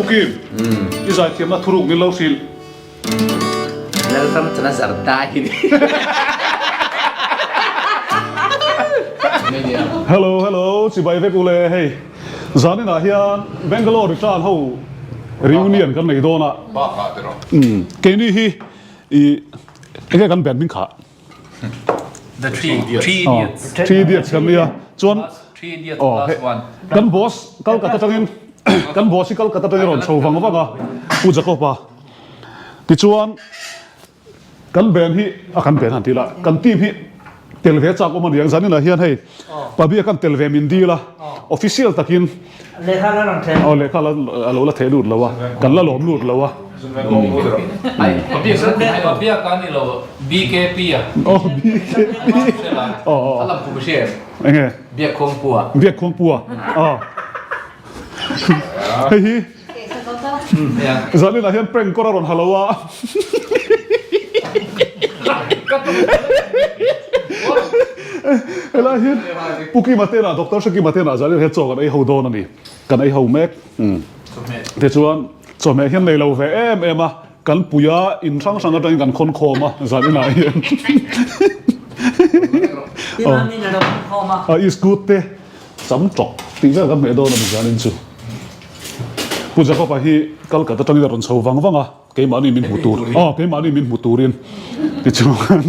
Pu Kim, i zaithiamna thuruk min lo hrilh. Lalram chana zarda hi ni. Hello hello chibai vek ule hei zanin ah hian Bangalore return ho reunion kan nei dawn a keini hi i enge kan band hming khah The three three idiots. Three idiots kan nia chuan Three idiots plus one. Kan boss Kolkata tangin kan boss hi Kolkata tangin rawn chho vang vang a Pu Jacob-a tichuan kan band hi a kan band han ti la kan team hi tel ve chak awm a ni ang zaninah hian hei Pabia kan tel ve min dil a official takin Lehkha la rawn theh. Aw lehkha la a lo la theh lut lo a, kan la lawm lut lo a. Pabia ka ni lo BKP a. Aw BKP. Aw aw. A lam pu ka hria em? Enge? Biak khuang pu a. Biak khuang pu a. Aw. Hei hi zanin ah hian prank kawr a rawn ha lo a. Helai hian Pu Kima te inah Doctor Hrekima te inah zanin hian chaw kan ei ho dawn a ni. Kan ei ho mek. Tichuan chawhmeh hian nei lo ve em em a, kan pui a, in hrang hrang atangin kan khawn khawm a zaninah hian. A iskut te cham tawk tih vel kan hmeh dawn a ni zanin chu. Pu Jacob-a hi Calcutta atangin a rawn chho vang vang a. Keimahni min hmu tur, aw keimahni min hmu turin tichuan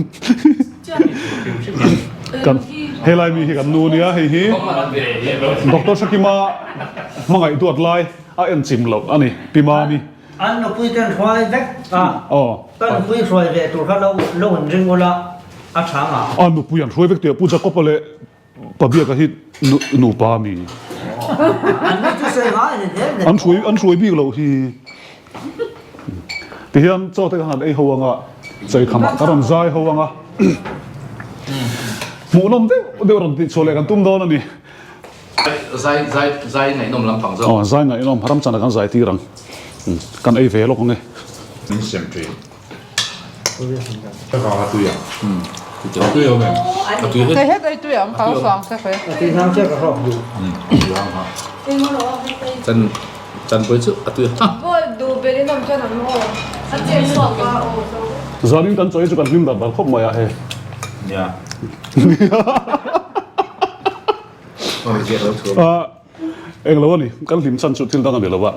kan helai mi hi kan nu nia hei hi Doctor Sakima hmangaih duat lai a en chim loh a ni Pi Mami. An nupui ten hruai vek a, ka nupui hruai ve tur kha lo lo in ring ula a tha ngah. A nupui an hruai vek tih a Pu Jacob-a leh Pabiaka hi nupa mi. An hruai an hruai bik loh hi. Tihian chaw te ka han ei ho anga cheikham ah ka rawn zai ho anga hmuhnawm deuh deuh rawn tih chhuah leh kan tum dawn a ni. Zai zai zai ngaihnawm lampang zawk. Aw zai ngaihnawm ramchana kan zai tir ang. Kan ei ve lawk ange. Min sem thin. Zanin kan chawi chu kan hlim dar dar khawp mai a hei. Englo a ni, kan hlim chhan chu thil dang a ni lo a,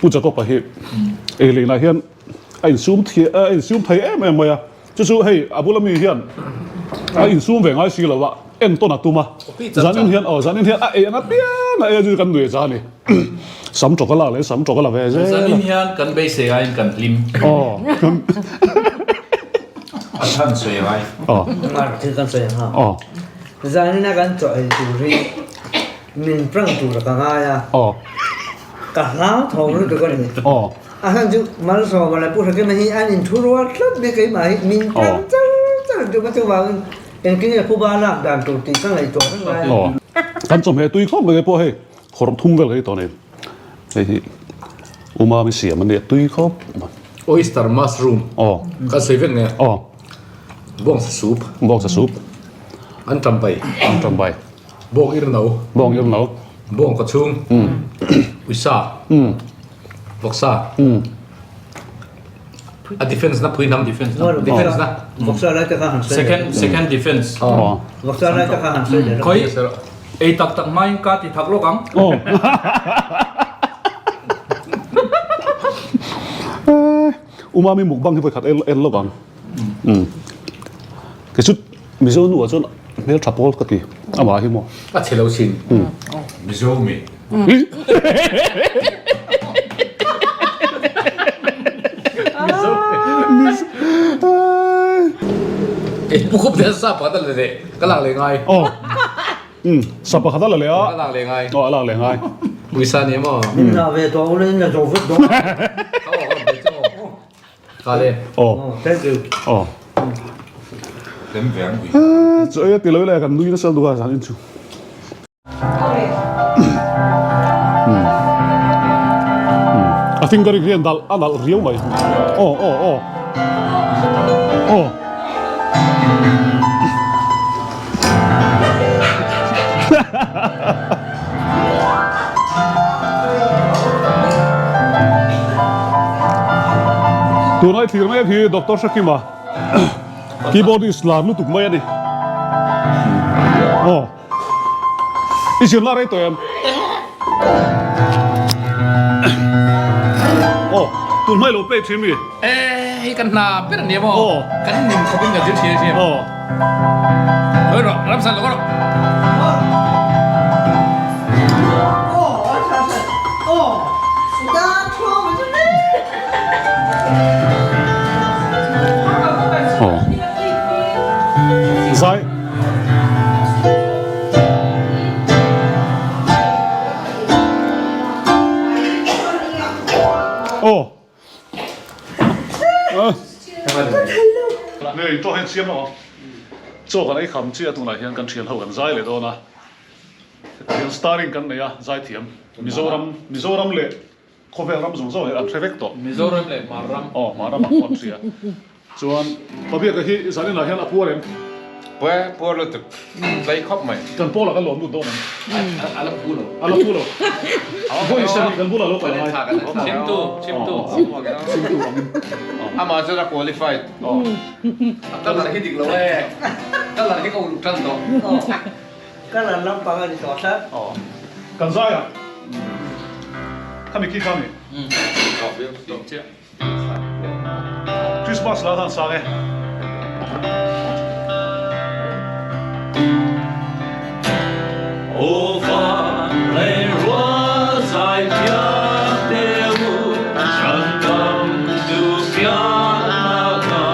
Pu Jacob-a hi ei leh inah hian a insum thei a insum thei em em mai a, chu chu hei a bula mi hian a insum ve ngai si lo a, entawn a tum a, zanin hian aw zanin hian a ei ang apiang a ei a chu kan nuih za a ni, sam tawk a lak leh sam tawk a la ve zel a. Zanin hian kan beisei aiin kan hlim. Aw kan A chhan sawi ngai. Aw. Thil kan sawi ang a. Aw. Zanina kan chaw ei tur hi min prank tur ka ngai a. Aw. Ka hlau tho lutuk a ni. Aw. A hlan chu Malsawma leh Pu Hrekima hi an inthu rual tlat mai keimah hi min prank char char tum a chuvangin engtin nge Phuba lak dan tur tih ka ngaihtuah reng lai a ni. Aw. Kan chawhmeh tui khawp mai pawh hei khawrh thum vel ka ni tawh nei. Hei hi Umami siam a nia tui khawp mai. Oyster mushroom. Aw. Kan sawi vek nia. Aw. Bawngsa soup. Bawngsa soup. An tampai. An tampai. Bawng ir no. Bawng ir no. Bawng ka chhung. Uisa. Vawksa. A defense na pui nam. Defense na. Defense na. Vawksa lai te kha han sawi. Second second defense. Vawksa lai te kha han sawi leh. Khoi ei tak tak mai ka ti thak lawk ang. Umami mukbang hi vawikhat en lawk ang. Kei chu Mizo nu ah chuan hmel tha pawl ka ti amah hi maw. A chhe lo chin. Mizo mi. Pu khup te sa pakhat a la leh ka lak leh ngai. Aw. Sa pakhat a la leh a. Ka lak leh ngai. Aw a lak leh ngai. Puisa ni maw. Min la ve tawh ula in la zo vek dawn. Ka aw ka ve chu. Kale. Aw. Thank you. Aw. Lem ve ang ui. Chu ei a ti lo ila kan nui nasa duh a zan in chu. A fingering hian dal a nalh riau mai. Aw aw aw. Aw. Tunlai thlir mek hi Doctor Hrekima keyboardist lar lutuk mai a ni. Aw. I zir la rei tawh em? Aw, tun hmai lo play thin mi? E, hei kan hna ber a ni em aw. Aw. Kan nim khawpin kan zir thin a thin. Aw. Lawih rawh, Ramsan lo ka rawh. Aw. Zai. Aw. Nei tawh hian siam lo ang. Chaw kan ei kham chiah tunah hian kan thian ho kan zai leh dawn a. Hetah hian starring kan nei a, zai thiam. Mizoram, Mizoram leh Khawvel ram zawng zawng hi an hre vek tawh. Mizoram leh Hmar ram. Aw, Hmar ramah pawh an hria. Chuan Pabiaka hi zaninah hian a puar em? Puar, puar lutuk. Tlai khawp mai. Kan pawlah kan lawm lut dawn em? A la phu lo. A la phu lo. Vawi sarih kan bulah lo kal a ngai. Chhimtu, chhimtu. Chhimtu angin. Amah chuan a qualified. A colour hi dik lo e. Colour hi ka uluk tan tawh. Colour lampang a ni tawh tlat. Aw. Kan zai a. Khami khi khami. Christmas la khan sang e. Aw van lei rual zai thiam te u chan tam tu pian na ka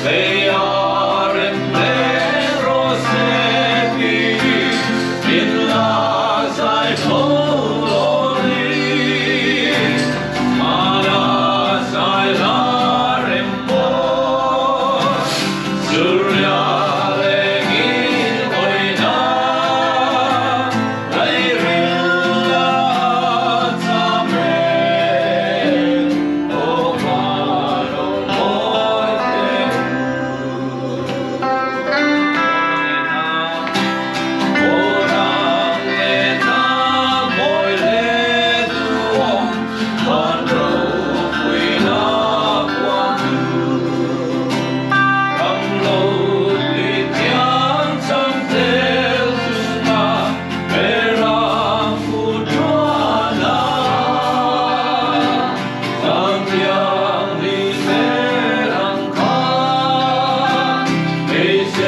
lei a rem hle rawh se ti in la zai tho lo ni mana zai la rem maw surya lengin awina lairil la cham reng aw van aw mawi te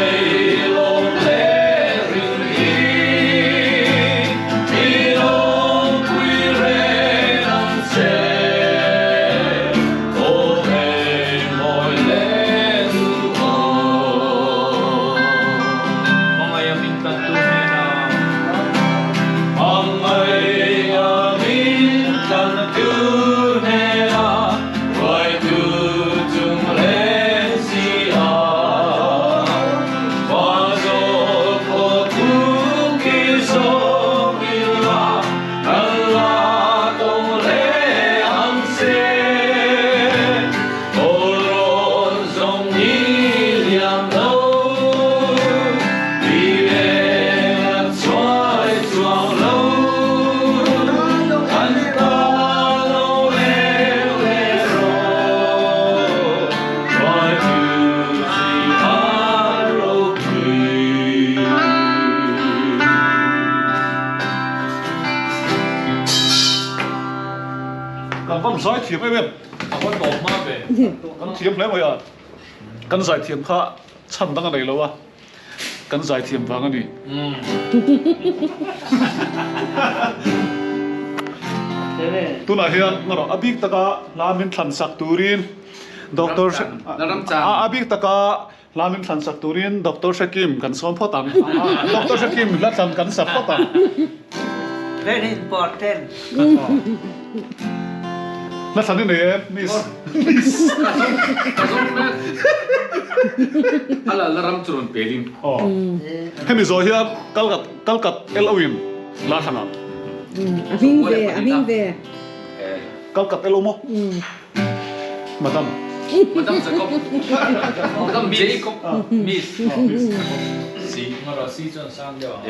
Kan va zai thiam em em. A va tawp hma ve. Kan thiam hle mai a. Kan zai thiam kha chhan dang a nei lo a. Kan zai thiam vang a ni. Tunah hian ngarawh a bik taka hla min thlan sak turin Doctor a bik taka hla min thlan sak turin Doctor Hrekim kan sawm phawt ang. Doctor Hrekim hla thlan kan sak phawt ang. Very important. Hla thlan i nei em miss? Ka zawng mek. A lalna ram chu rawn pel in. Aw. Hemi zawh hian kalkat kalkat LO in la thlan ang. A hming ve, a hming ve. Kalkat LO maw? Madam. Madam Jacob. Madam Jacob. Miss. Si. Ngawrh si chuan sang deuh ang.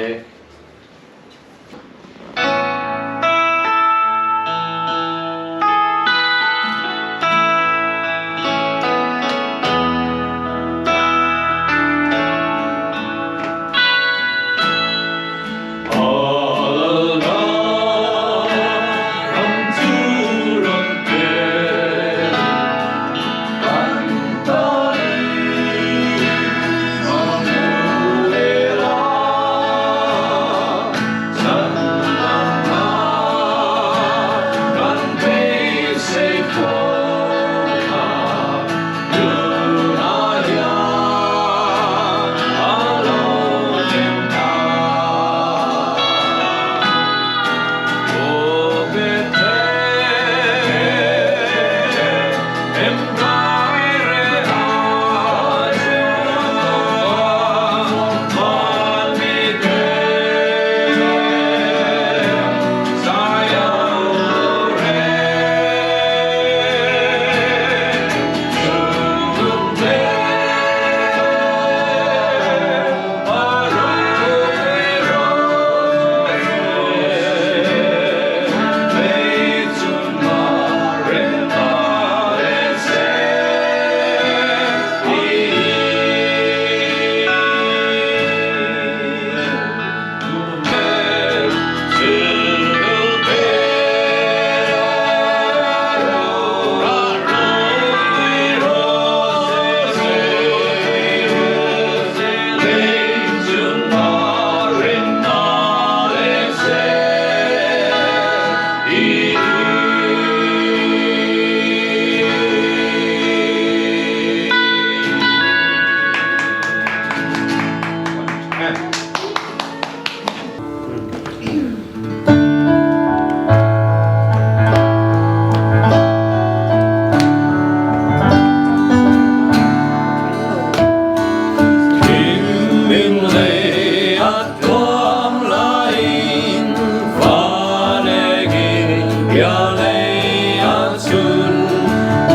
Pialei a chhun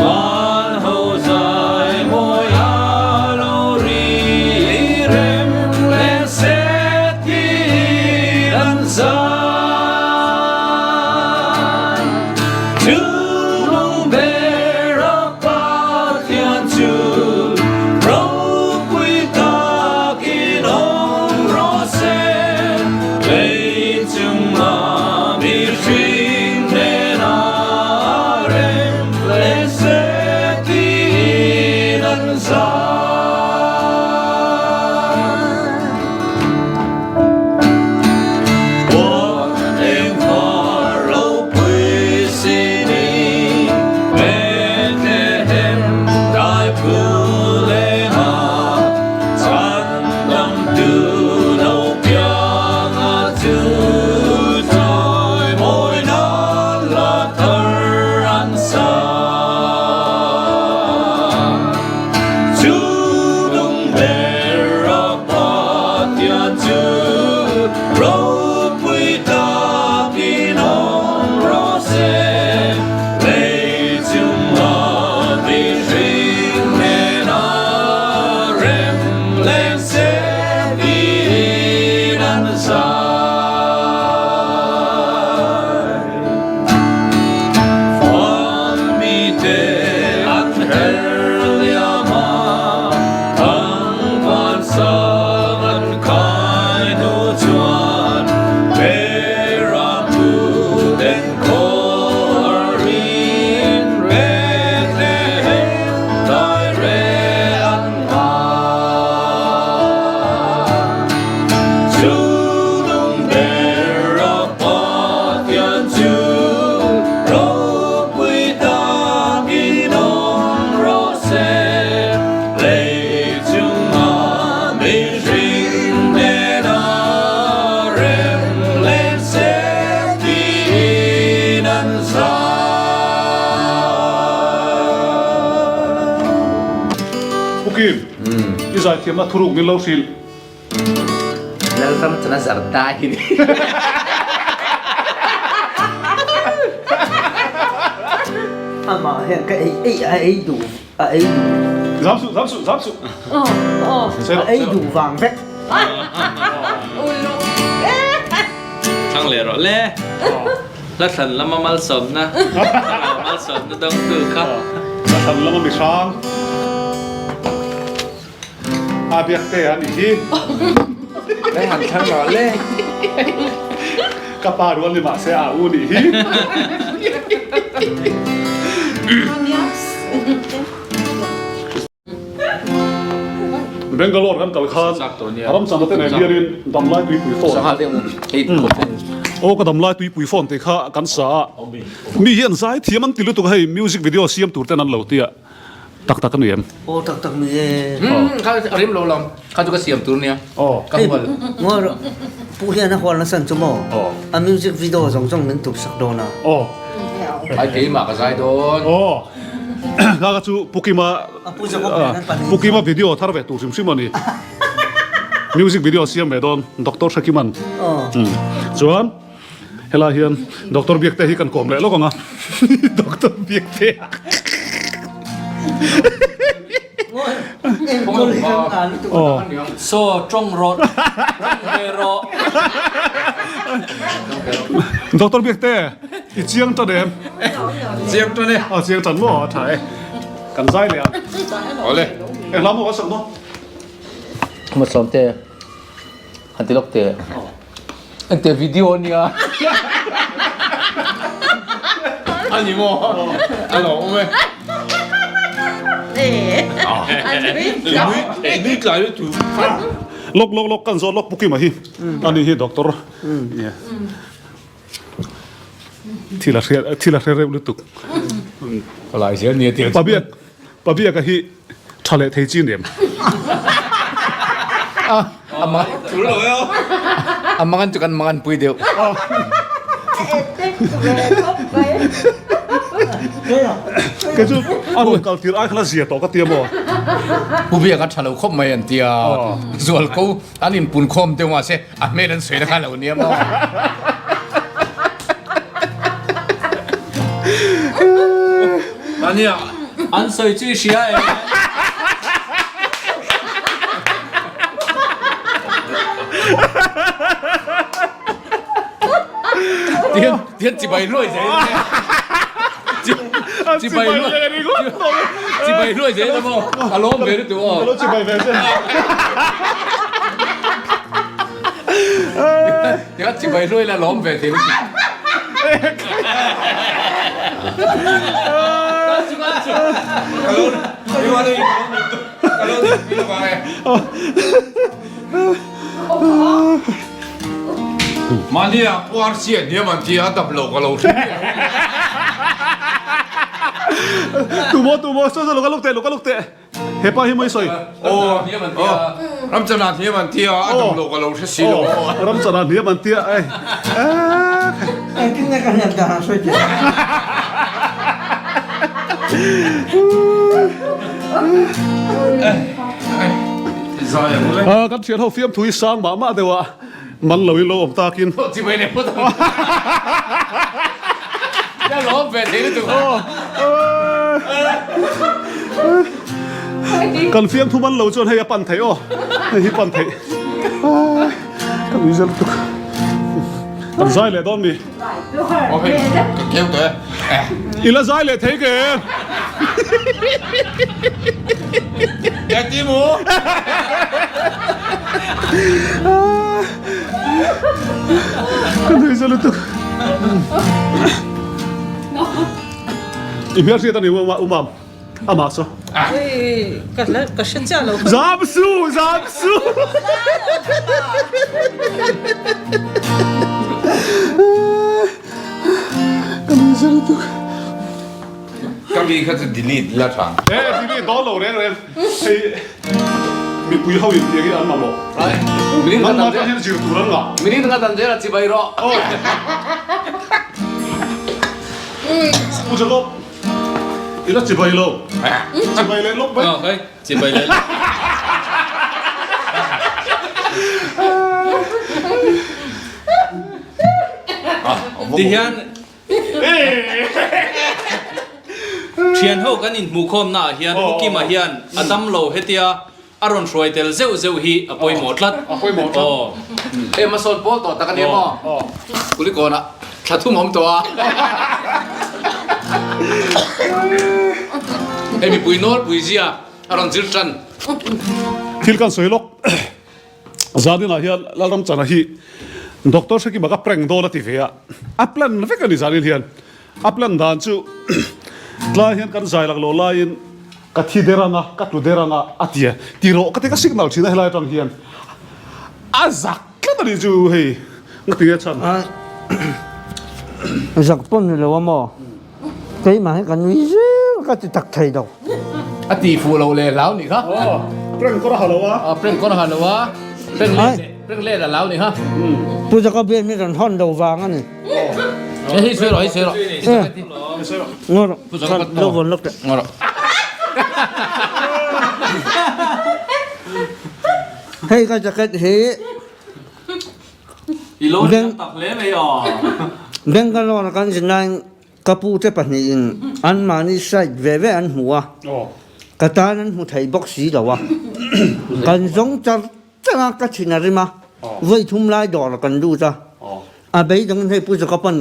van ho zai mawi a lo ri rem leh set hi an zai. Chu lung ber a Pathian chu ropui takin awm rawh se, lei chunga mihring hnena rem leh se tiin an zai. Puan eng far ropui si ni, Bethlehem dai phul eng a, chan dam tu lo piang a chu chawi mawi nan la thar an sa. Chu lung ber a Pathian chu ropui takin awm rawh se, lei chunga mihring hnena rem leng se tiin an zai. Fan mite an her liam a, thangvan sang an khai hnu chuan Berapu ten khaw-arin Bethlehem dai re an nghah. Chu lung ber a Pathian chu ropui takin awm rawh se, lei chunga mihring hnena rem leh se tiin an zai. Pu Kim, i zaithiamna thuruk min lo hrilh. Lalram chuan a zar ta hi ni. Amah hian ka ei ei a ei duh a ei duh. Zam suh zam suh zam suh. A ei duh vang vek. Thlang leh rawh le. Hla thlan lama malsawmna malsawmna dawngtu kha. Hla thlan lama mihrang. A biak te a nih hi. Ka han thlang rawh le. Ka pa rual ni mahse a u nih hi. Bangalore kan kal khan ramchana te nen hianin damlai tuipui phone aw ka damlai tuipui phone tih kha kan sa a mi hian zai thiam an ti lutuk a hei music video siam tur ten an lo ti a. Tak tak a ni em? Aw tak tak ni e. Umm kha a rim lo lam kha chu ka siam tur nia. Aw. Ka hual. Ngawi rawh Pu hian a hual nasa chu maw? Aw. A music video zawng zawng min tup sak dawn a. Aw. Ai keimah ka zai dawn. Aw. Kha kha chu Pu Kima A Pu Jacob nen an pahnih. Pu Kima video thar ve tur hrim hrim a ni. Music video siam ve dawn Doctor Hrekiman. Aw. Chuan Helai hian Doctor Biakte hi kan kawm leh lawk ang a, Doctor Biakte. Saw tawng rawh, tawng ve rawh. Doctor Biakte, i chiang tan em? Chiang tan e. A chiang tan maw? A tha e. Kan zai leh ang. Awle. Eng hla maw ka sak maw? Hmasawmte. Han ti lawk teh. Engte video ania. A ni maw? A lo awm e. Nui tlai lutuk. Lawk lawk lawk kan zawt lawk Pu Kima hi. Ani hi doctor. Thil a hre thil a hre reuh lutuk. Ka lai zel nia tia. Pabiak Pabiaka hi tha leh thei chi nem. A mang a mangan chu kan mangan pui deuh. Kei chu a rawn kal tir ai khan a zia tawh ka tia maw. Pu Biaka tha lo khawp mai an tia. Zualko an inpun khawm deuh mahse a hmel an sawi na kha lo nia maw. Ania. An sawi chu i hria e. Tian tian chibai luai zel chibai luai chibai luai zel maw a lawm ve lutuk aw. Ka lo chibai ve che. Tian chibai luai la lawm ve thei lutuk. Mahnia puar chiah hniam an ti a, dam lo ka lo hre miah lo. Tumaw tumaw saw saw lo ka luk teh lo ka luk teh hepa hi mawi sawi. Aw Ramchana hniam an ti a, a dam lo ka lo hre si lo. Ramchana hniam an ti a ei. Engtin nge ka hniam dan an sawi teh. Kan thian ho fiam thui sang mah mah deuh a, man lo in lo awm takin. Kan fiam thu man lo chuan hei a pan theih aw, hei hi pan theih. Ka nui zel lutuk. Kan zai leh dawn mi. I la zai leh thei ke em? Ka nui zel lutuk. I hmel hriat a ni Umam. Amah chu. Ka hre chiah lo. Zam su, zam su. Ka nui zel lutuk. Ka mi kha chu delete la tha. E delete dawn lo reng reng. Hei mipui ho in tiang hi an mamawh. Nangmah tan hian zir tur an ngah. Minute nga dan zela chibai rawh. Pu Jacob. I la chibai lo. Chibai leh lawk mai. Ok, chibai leh lawk. Tihian thian ho kan inhmuhkhawmna ah hian Pu Kima hian a dam lo hetia a rawn hruai tel zeuh zeuh hi a pawimawh tlat. A pawimawh tlat. Aw. Hei hmasawn pawl tawh tak a nia maw? Kulikawnah thla thum a awm tawh a. Hei mipui nawlpui zia a rawn zir tan. Thil kan sawi lawk. Zaninah hian Lalramchana hi Doctor Hrekima ka prank dawn a ti ve a. A plan vek a ni zanin hian. A plan dan chu tlai hian kan zai lak loh laiin Ka thi der anga, ka tlu der anga a ti a, ti rawh ka ti ka signal thin a helai atang hian a zak tlat a nih chu hei nga ti nge chhan. Zak pawn ni lo a maw? Keimah hi ka nui zel ka ti tak thei lo. A ti fuh lo leh hlau nih kha. Aw, prank kawr a ha lo a. Aw, prank kawr a ha lo a, prank let leh prank let a hlau nih kha. Pu Jacob hian mi rawn hawn lo vang a ni. Hei hei sawi rawh hei sawi rawh. Ngaw rawh. Lo vawn lawk teh. Ngaw rawh. Hei ka jacket hi I lo hriat tak hle mai aw. Bangalore a kan zin laiin ka pu te pahnihin anmahni side ve ve an hmu a, ka tan an hmu thei bawk si lo a, kan zawng char char a ka thin a rim a, vawi thum lai dawr kan lut a, a beidawngin hei Pu Jakapan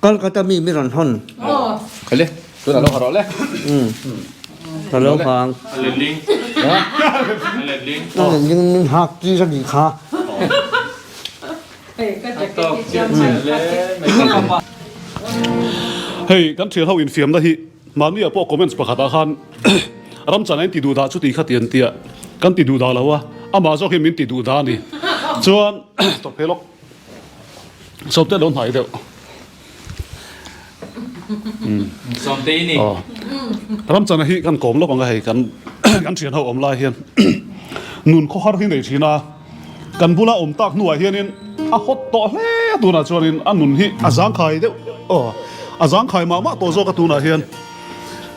Kolkata mi mi rawn hawn. Khale, tunah lo ha rawh le. Ka lo hang. A letling. A letling. A letling min hak tir a nih kha. Hei kan thian ho infiamna hi mahni ah pawh comments pakhat ah khan Ramchan a in ti duh dah chu tih kha ti an tia kan ti duh dah lo a amah zawk hi min ti duh dah a ni chuan tawp phei lawk. Sawmte lo hnai deuh. Sawmte i ni. Ramchana hi kan kawm lawk ang a hei kan kan thian ho awm lai hian nun khawhar hi nei thin a kan bula awm tak hnuah hianin a hawt tawh hle a tunah chuanin a nun hi a zangkhai deuh aw a zangkhai mah mah tawh zawk a tunah hian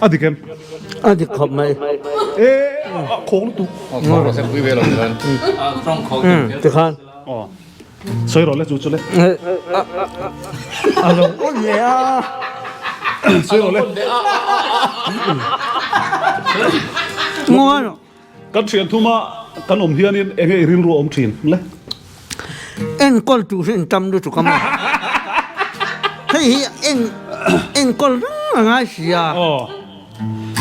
a dik em? A dik khawp mai. E a khawng lutuk. Khawng rawh se pui ve lo chuan. Tikhan. Sawi rawh le chu chu le. A lo awn leh a. Sawi rawh le. Ngawi rawh. Kan thian thuma kan awm hianin eng nge i rilru a awm thin le? Enkawl tur hi in tam lutuk a maw? Hei hi en enkawl reng a ngai si a.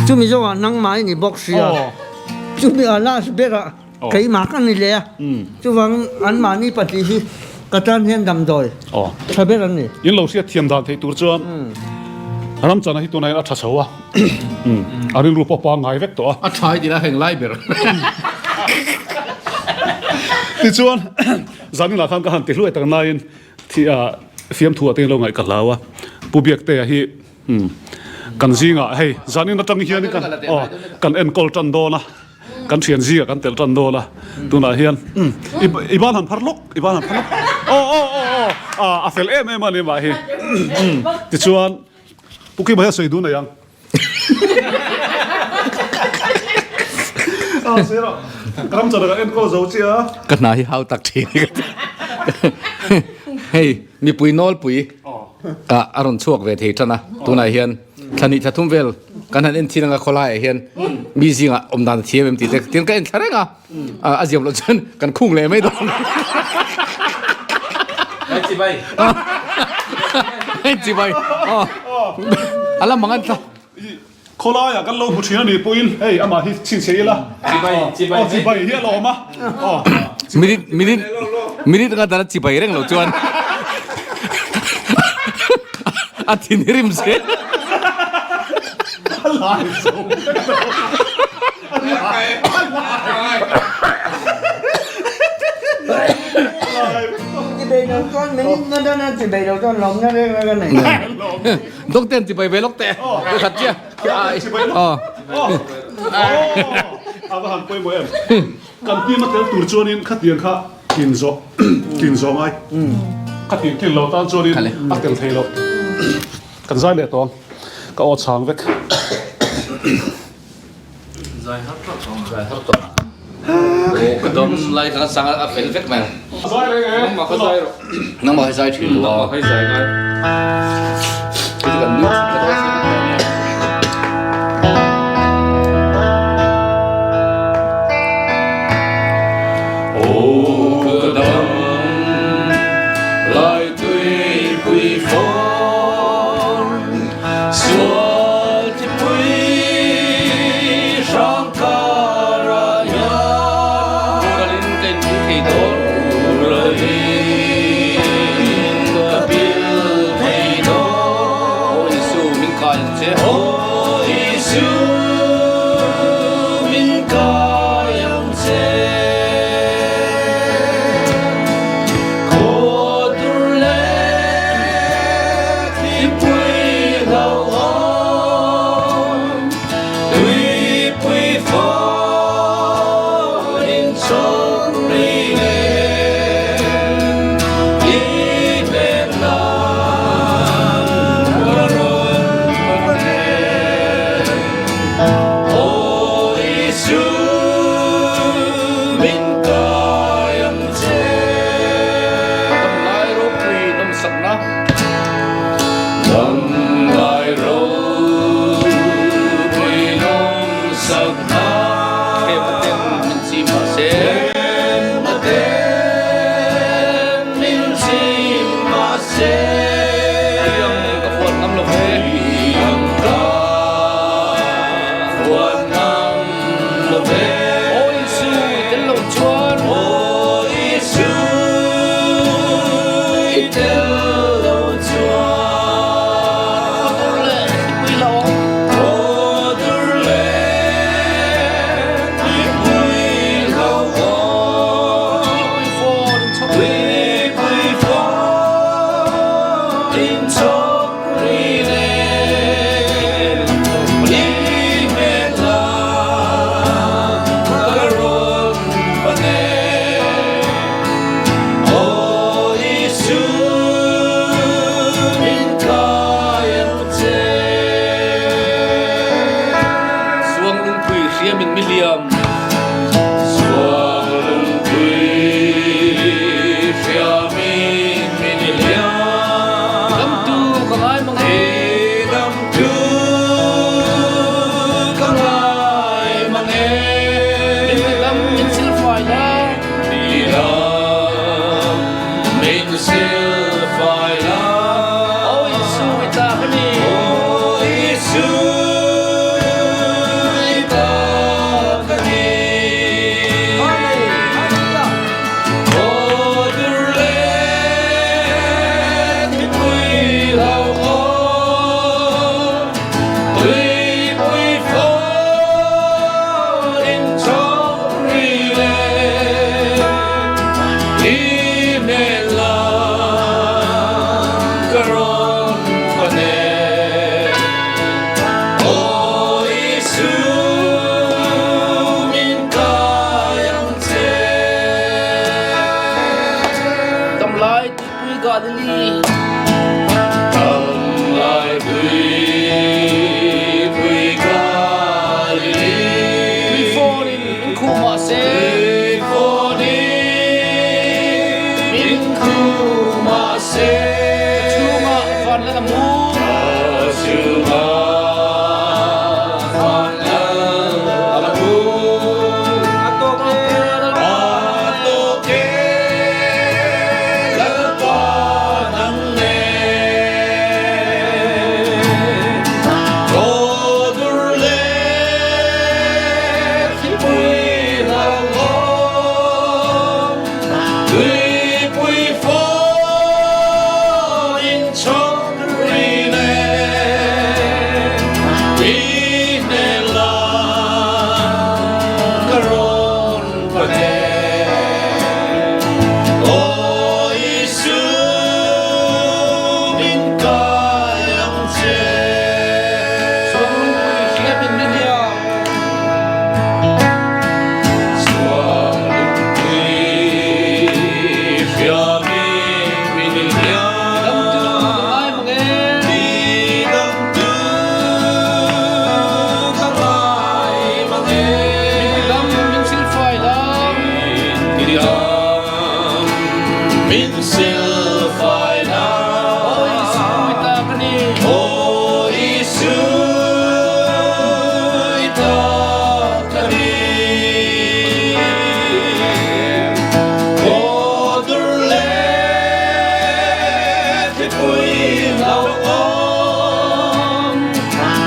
Chumi zawhah nangmah i ni bawk si a. Chumi a last berah keimah ka ni leh a. Chuvangin anmahni pahnih hi ka tan hian damdawi tha ber an ni. In lo hriat thiam dan theih tur chuan Ramchana hi tunah hian a tha chho a, a rilru pawh pangngai vek tawh a. A tha i ti la heng lai ber. Tichuan zaninah khan ka han ti hluai tak nain fiamthu ah te lo ngaih ka hlau a, Pu Biaktea hi kan zingah hei zanin atang hian kan enkawl tan dawn a. Kan thian zingah kan telh tan dawn a, tunah hian i ban han phar lawk, i ban han phar lawk. Aw aw aw aw ah a fel em em a ni mah hi. Tichuan Pu Kima hian sawi dun nei ang. Ah sawi rawh, ram chana kan enkawl zo chiah a. Ka hna hi hau tak thin ka ti. Hei mipui nawlpui ah a rawn chhuak ve thei tan a, tunah hian. Thla hnih thla thum vel kan han en thin anga khawlaiah hian mi zingah awm dan a thiam em tih te tin ka en thla reng a, a ziam loh chuan kan khung leh mai dawn. Ngai chibai. Ngai chibai. A la mang an thla. Khawlaiah kan lo hmu thin a nih pawhin hei amah hi chhinchhiah ila. Chibai chibai. Aw chibai hi a la awm a. Aw. Minute minute minute anga dana chibai reng loh chuan a thinrim zel. A lai zo vek lo. A lai a lai. A lai vek lo. Chibai loh chuan minute nga dana chibai loh chuan lawmna reng reng a nei. Doctor an chibai ve lawk teh. Ka khat chiah. Chibai lawk. Aw. A va han pawimawh em. Kan team a tel tur chuanin khatiang kha tlin zawh tlin zawh ngai. Khatiang tlin lo tan chuanin a tel thei lo. Kan zai leh tawh ang. Ka aw chhang vek. Zai har tawh tawh ang. Zai har tawh ang. Aw ka dam lai kha sang a fel vek mai ang. Zai reng e. Nangmah kha zai rawh. Nangmah hi zai thin lo a. Nangmah hi zai ngai. Hei kan nui thut ka dawn si. Aw ka dam lai tui pui fawn sual ti pui hrang kar ah hian Ralin ka in pil thei dawn. Ralin ka pil thei dawn. Aw Isu min kai ang che. Aw Isu min kai ang che. Khaw tur leh thlipui hlauhawm, tuipui fawr in chawk ri nen, i hmel lam ka rawn pan e. Aw Isu min kai ang che. Damlai ropui nawmsakna. Damlai ropui nawmsakna. Hrem aten min chim mahse. Hrem aten min chim mahse. Tiang ka fuan ngam lo ve. Tiang ka fuan ngam lo ve. Aw Isu i tel lo chuan. Aw Isu i tel lo chuan. Aw dur leh thlipui la awm. Aw dur leh thlipui la awm. Tuipui fawn in chawk ri. Tuipui fawn in chawk ri nen. I hmel lam ka rawn pan e. Aw Isu min kai ang che. Suang lungpui hriamin mi liam. Suang lungpui hriamin mi liam. Damtu ka ngai mang e. Damtu.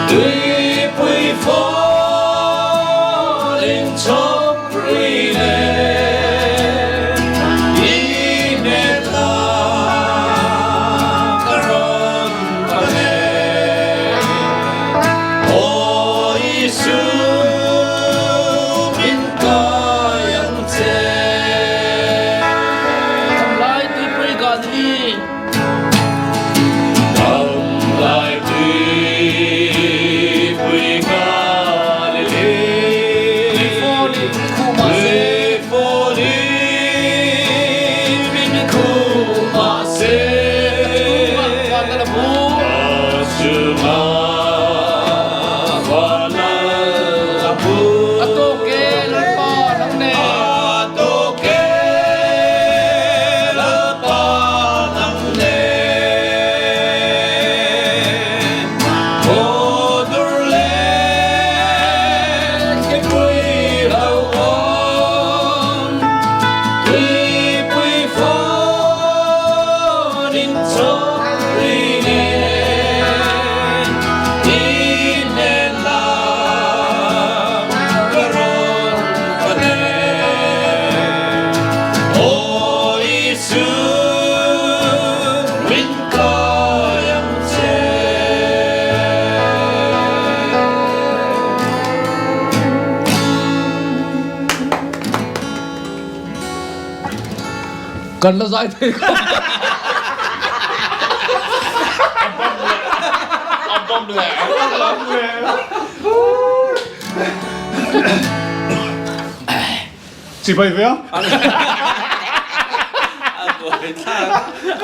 Tuipui fawn in chawp ri nen i hnen la ka rawn pan e. Aw Isu min kai ang che. Damlai tuipui Galili. Damlai tuipui Galili. Tuifawnin khu mahse. Tuifawnin min khu mahse. Ka chungah van lal a bu. Ka chungah van lal a bu. A tawk e Lalpa nang nen. A tawk e Lalpa nang nen. Aw dur leh thipui lo awm, tuipui fawn in chawp ri nen, i hnen lam ka rawn pan e. Aw Isu, min kai ang che. Kan la zai thei kha. A bawm leh. A bawm leh. Chibai ve a.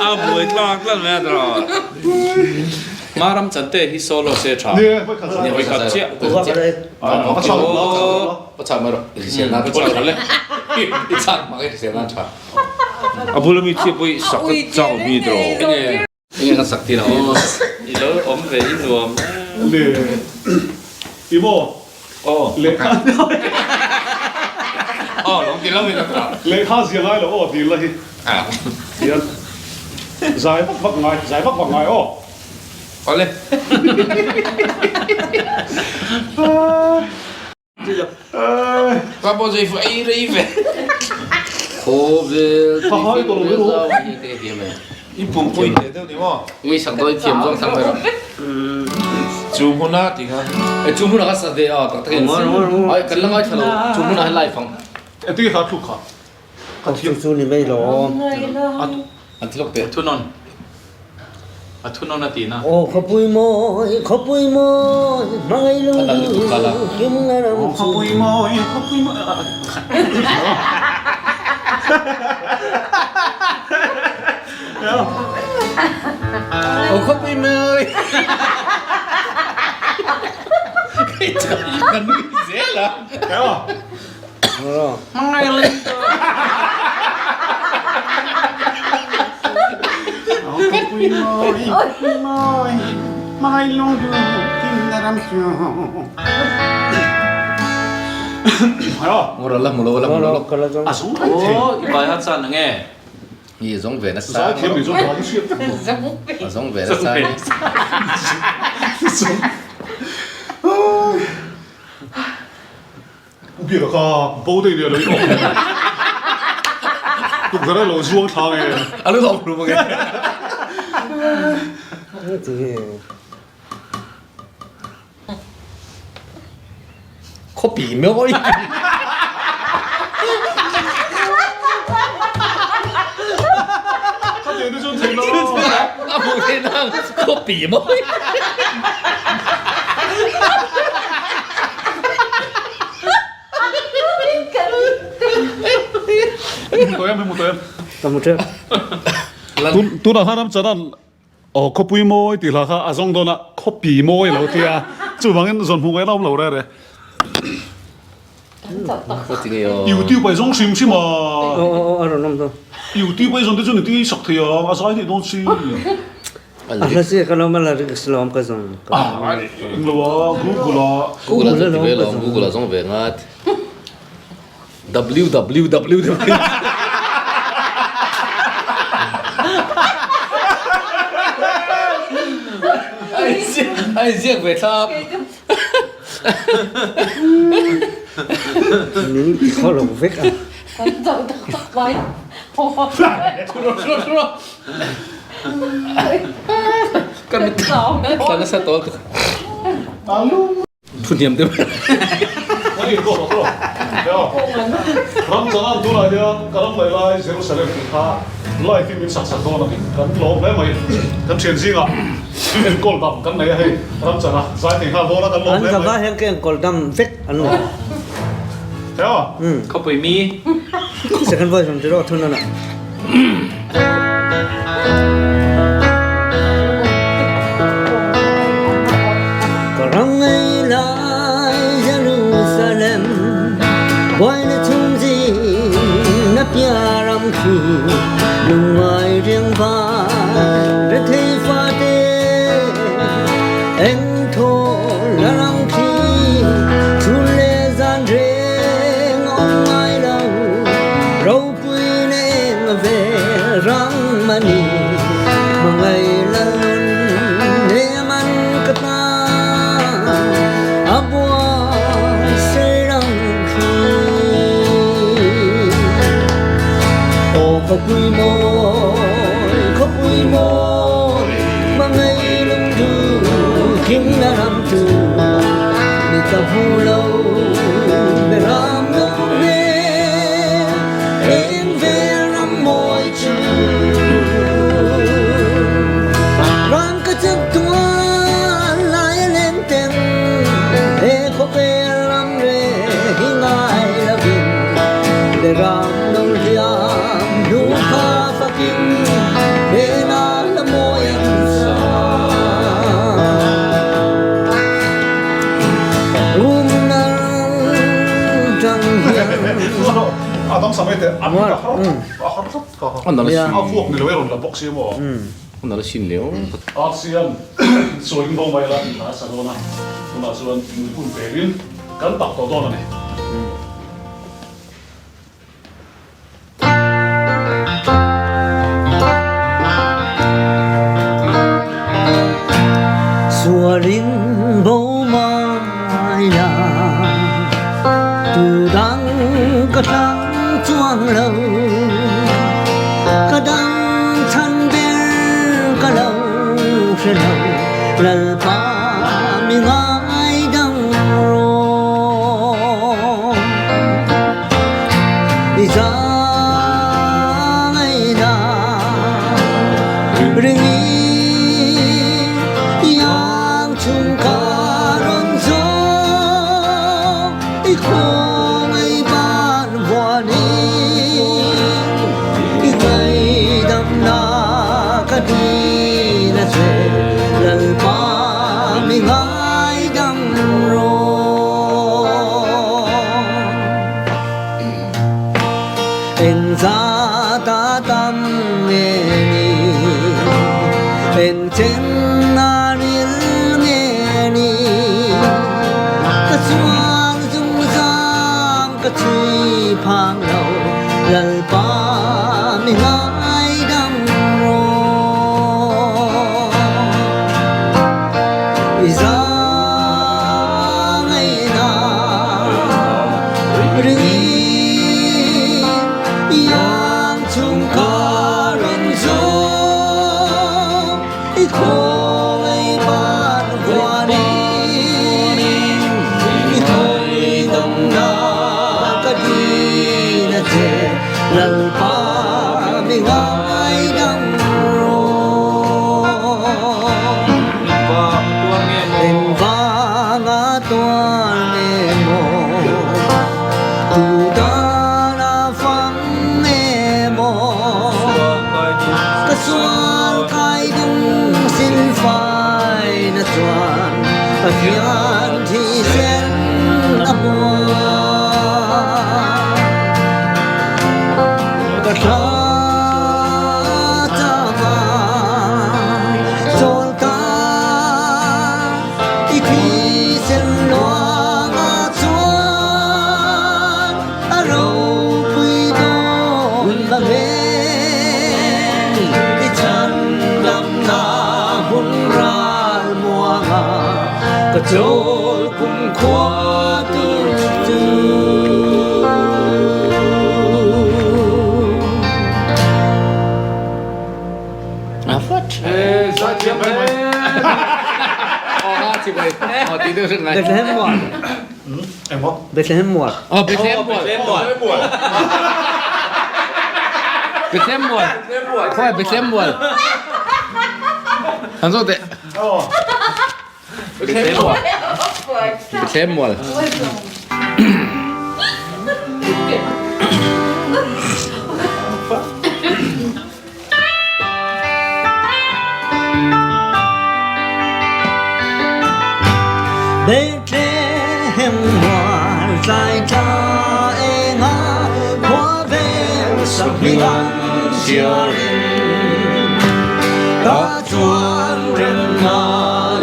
A buai thlak tlat mai a tawh. Maram Chante hi solo se tha. Ni e, vawi khat chiah. Vawi khat chiah. A chak lo, a chak lo. A chak mai rawh, i hrisel nan A chak le. I chak mak i hrisel nan tha. A bula mi chiah pawh i sak a chak mi tawh. Enge kan sak tir ang aw. I lo awm ve i nuam e. Le i maw? Aw. Lehkha Aw lo ti lo in a tah. Lehkha zia ngai lo aw dil la hi. Hian zai vak vak ngai zai vak vak ngai aw. Awle. Ka pawh zui fu ei rei ve. Khawvel tui fim zau hi ka thiam e. I pumpui teh deuh ni maw? Ui sak dawi thiam zawng thlang mai rawh. Chu hmuna tih kha. E chu hmuna kha sa ve a tak takin. Ai kan la ngaithla lo chu hmuna hian live ang. E tui kha thluk kha. Ka chu chu ni mai lo. An ti lawk teh. Thunawn. A thunawn a tihna. Aw khawpui mawi, khawpui mawi, hmangaih lung kim na ram chu. Khawpui mawi, khawpui mawi. Aw khawpui mawi. Kan nui zel a. Ngawr la hmu lo la hmu lo. Aw i bai hat san ange. I zawng ve nasa. A zawng ve nasa. U Biaka kha bo daih nia lo in awm tukverh a lo zuang thla nge. A lo awm hlum ange. Khawpi mawi. Khatiang te chuan theih lo. A hmuh theih nang khawpi mawi. Tunah khan Ramcharan aw khawpui mawi tih hla kha a zawng dawn a, khawpi mawi a lo ti a, chuvangin zawn hmuh ngaihna a awm lo rere. YouTube ah i zawng hrim hrim a. YouTube ah i zawn te chu ni tih sak thei a, a zai daih dawn si. A hla chiah ka lawm a la risk lawm ka zawng. Englo a Google a. Google a zawng ve lawm Google a zawng ve ngat. Www. A inziak ve thlap. Min ti khaw lo vek a. Kan zo tak tak mai. Thu rawh thu rawh thu rawh. Ka mit tla nasa tawl tuk. Thu hniam deuh. Ram chanan tunah hian ka ram leh lai Jerusalem tih kha live in min sak sak dawn a ni. Kan lawm hle mai. Kan thian zingah enkawl dam kan nei a hei ram chana zai thei nghal dawn a kan lawm hle mai. An zavah hian ka enkawl dam vek an ni. Theo. Khawpui mi. Second voice rawn ti rawh thun a. Ka ram ngei lai Jerusalem Buai na chung zing na pia ram khi Lungngai riang va rethei fate Eng thaw la ram khi Chun le zan reng awm ngai lo Ropui na eng ve rang mani Hmangaih lalun nem an ka ta A buai sei rang khi Aw khawpui mawi khawpui mawi Hmangaih lungdu kim na ram chu Mi ka hmu lo be ram lo hmel Eng vel ram mawi chu Ram ka chak tuan lai a leng teng He khawvel ram re hi ngai lovin Be ram lo hliam hnu kha fakin Hena la mawi an sa Rum nal tang hian A dang sam ete an ka har a har tlat ka a vuak ni lo e rawn la bawk si maw An la sin leo. Arsian sawi bo mai la tih kha a sa dawn a, tunah chuan nui hun perin kan tak tawh dawn a ni. Sualin bo mai la tu dang ka thlang chuang lo ka dang chhan ber ka lo hre lo Lalpa mi ngai dang rawh I zaangaihna ring i iang chung ka rawn zawk i khawngaih ban vuan in i ngaihdamna ka dil a che Lalpa mi ngaidam rawh. Eng zat a tam nge ni, eng chen a ril nge ni, ka chuan zungzam ka chhui phang lo, Lalpa mi ngaidam rawh. I zaangaihna ring in iang chung ka rawn zawm i khawngaih ban huan in i thawidawmna ka dil a che Lalpa mi ngaidam rawh. Engvang a tuar nge maw? Tu dan a fang nge maw? Ka sual kai dung sil fai na chuan Pathian thisen a hmuam. Ka thla chama chawl ta i thisen luangah chuan a ropui dawn va ve i chhandamna hun ral muangah. Ka chawl kum khua tur chu. A vat. Zaithiam hle mai. Aw ha chi bai. Aw ti deuh hret ngai. Bethlehem mual. Engmaw? Bethlehem mual. Aw Bethlehem mual. Bethlehem mual. Bethlehem mual. Khawi Bethlehem mual. Han zawh teh. Bethlehem mual. Bethlehem mual. Bethlehem mual tlai tla enga khua vel sakhming an chhiarin Ka chuan remna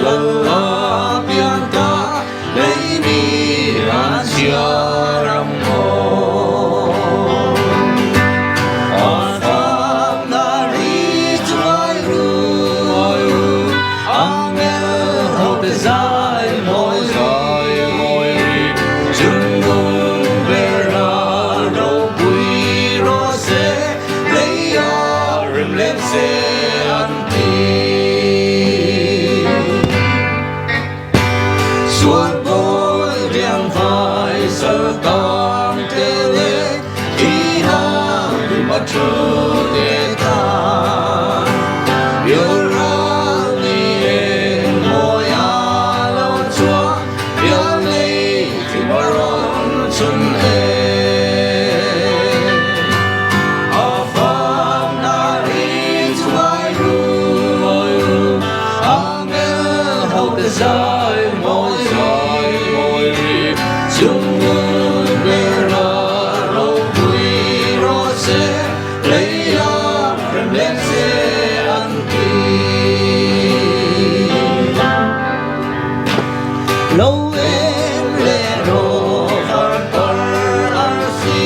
lal a pian ta lei mi an chhiar ang maw. A fakna ri chu ngai ru, angel ho te zai mawi zai mawi ri, chungnung ber a ropui rawh se, lei a rem lem se an ti. Sual pawl riang vai sal tang te le thi hang rim a thu te ta. Yêu ral ni eng mawi a lo chhuak pian lei thi ma rawn chhun e. A fam na ri chu ngai ru, angel ho te zai mawi zai mawi ri, chung ngun ber a ropui rawh se, lei a rem lem se an ti. Lo em leh rawh var par arsi,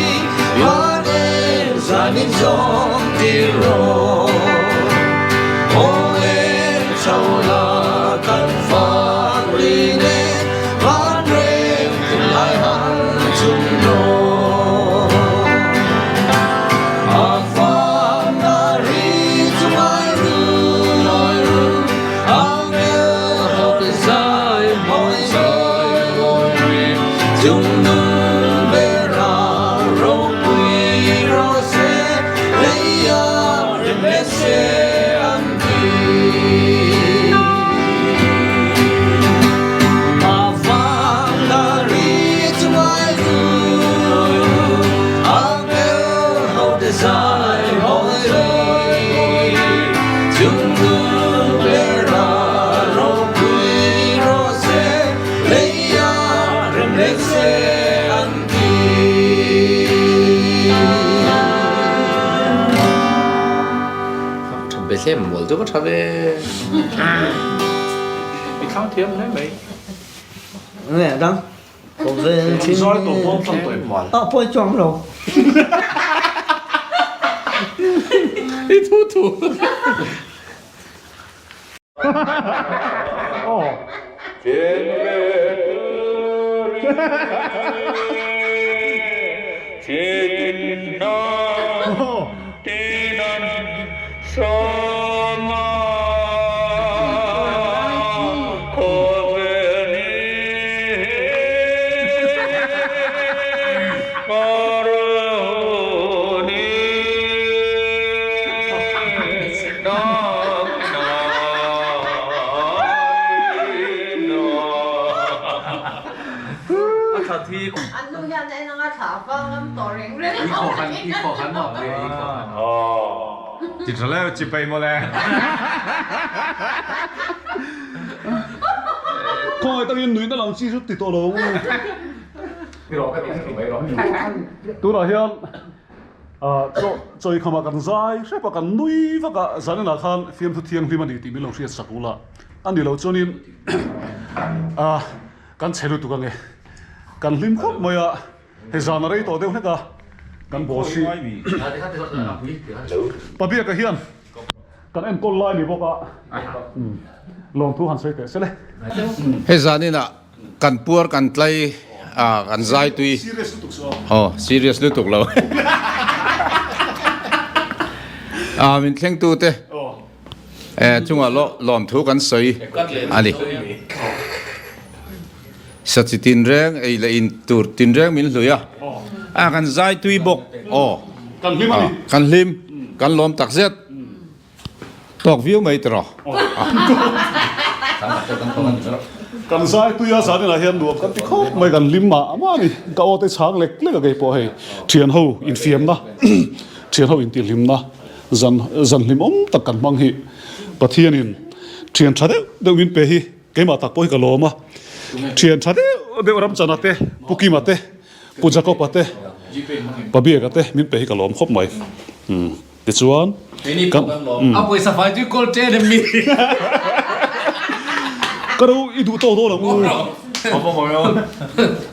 van em zai min zawm tir rawh. Aw em chho la kan fak ri nen, van reng tunlai han chung rawh. A fak na ri chu ngai ru, angel ho te zai mawi zai mawi ri, chung nung ber a ropui rawh se, lei a rem let se an ti. A vang na ri chu ngai ru, angel ho te zai mawi zai mawi ri, chung nung ber a ropui rawh se, lei a rem let se an ti. Bethlehem mual chu va tha ve. I thlang thiam hle mai. Nge dang khawvel thin Zai tawh bawm thlang tawh em? Ah pawi chuang lo. I thu thu. An nu hian a en anga thla a vang ngam tawh reng reng a. Ti tha leu chi pei mawle. Khawngaih takin nuihna lam chi chu ti tawh lo ang u. Tunah hian chaw chawi khamah kan zai hrep a, kan nui vak a, zaninah khan fiamthu thianghlim a ni tih min lo hriat sak ula a ni lo chuanin kan chhe lutuk ange kan hlim khawp mai a, hei zan a rei tawh deuh hlek a, kan boss hi Pabiaka hian kan enkawl lai ni bawk a. Lawmthu han sawi teh se le. Hei zaninah kan puar kan tlai a kan zai tui. Serious lutuk chu aw. Aw serious lutuk lo. A min thleng tu te chungah lawmthu kan sawi a ni. Sachi tinreng ei leh in tur tinreng min hlui a, a kan zai tui bawk aw. Kan hlim a ni. Kan hlim, kan lawm tak zet. Tawk viau mai tiraw. Kan zai tui a zan inah hian nuam kan ti khawp mai kan hlim mah mah a ni. Ka aw te chhang lek lek a kei pawh hei thian ho infiamna thian ho intihhlimna zan zan hlimawm tak kan hmang hi Pathianin thian tha deuh deuh min pe hi Keimah tak pawh hi ka lawm a, thian tha deuh deuh Ramchana te, Pu Kima te, Pu Jacob-a te, Pa Biaka te min pe hi ka lawm khawp mai. Tichuan, kan. A pawisa fai chu kawl chen em mi? Ka ro i duh tawk dawn ang u.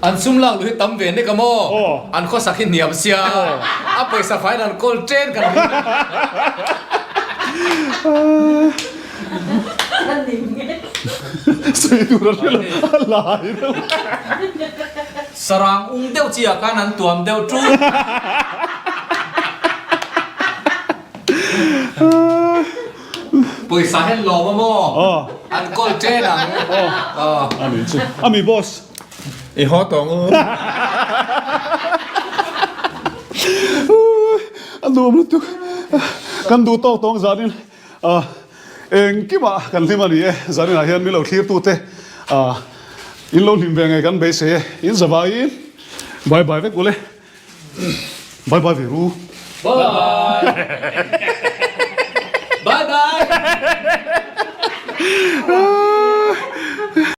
An sum lak luh hi tam ve nek a maw? An khawsak hi hniam sia, a pawisa faiin an kawl chen kan ring. Sawi tur a hre lo, a lai deuh. Sarang ung deuh chi ah khan an tuam deuh ṭul. Pawisa hian lawm a maw? An kawl ṭen ang. A ni chu. A mi boss. I haw tawng u. A nuam lutuk. Kan duh tawk tawng zanin. A, engkimah kan hlim a ni e, zaninah hian min lo thlirtute a, in lo hlim ve ngei kan beisei e, in zavaiin bye bye vek ule, bye bye ve ru. Bye bye. Bye bye.